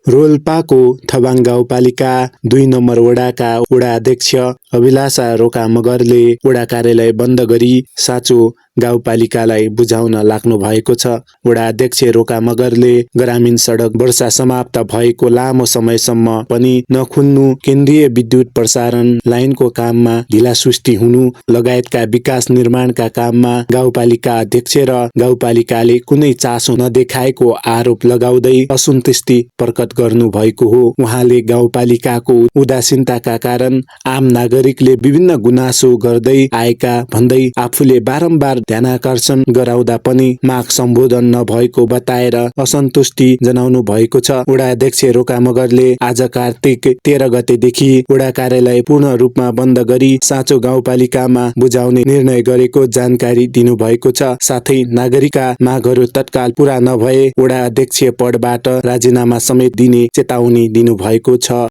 रोल्पाको थबाङ गाउँपालिका 2 नम्बर वडाका वडा अध्यक्ष अभिलाषा रोका मगरले वडा कार्यालय बन्द गरी साँचो गाउँपालिकालाई बुझाउन लाग्नु भएको छ। वडा अध्यक्ष रोका मगरले ग्रामीण सडक वर्षा समाप्त भएको लामो समयसम्म पनि नखुल्नु, केन्द्रीय विद्युत प्रसारण लाइनको काममा ढिलासुस्ती हुनु लगायतका विकास निर्माणका काममा गाउँपालिका अध्यक्ष र गाउँपालिकाले कुनै चासो नदेखाएको आरोप लगाउँदै असन्तुष्टि प्रकट गर्नु भएको हो। उहाँले गाउँपालिकाको उदासीनताका कारण आम नागरिकले विभिन्न गुनासो गर्दै आएका भन्दै आफूले बारम्बार ध्यानाकर्षण गराउँदा पनि माग सम्बोधन नभएको बताएर असन्तुष्टि जनाउनु भएको छ। वडा अध्यक्ष रोका मगरले आज कार्तिक 13 गतेदेखि वडा कार्यालय पूर्ण रूपमा बन्द गरी साँचो गाउँपालिकामा बुझाउने निर्णय गरेको जानकारी दिनुभएको छ। साथै नागरिकका मागहरू तत्काल पूरा नभए वडा अध्यक्ष पदबाट राजीनामा समेत दिने चेतावनी दिनुभएको छ।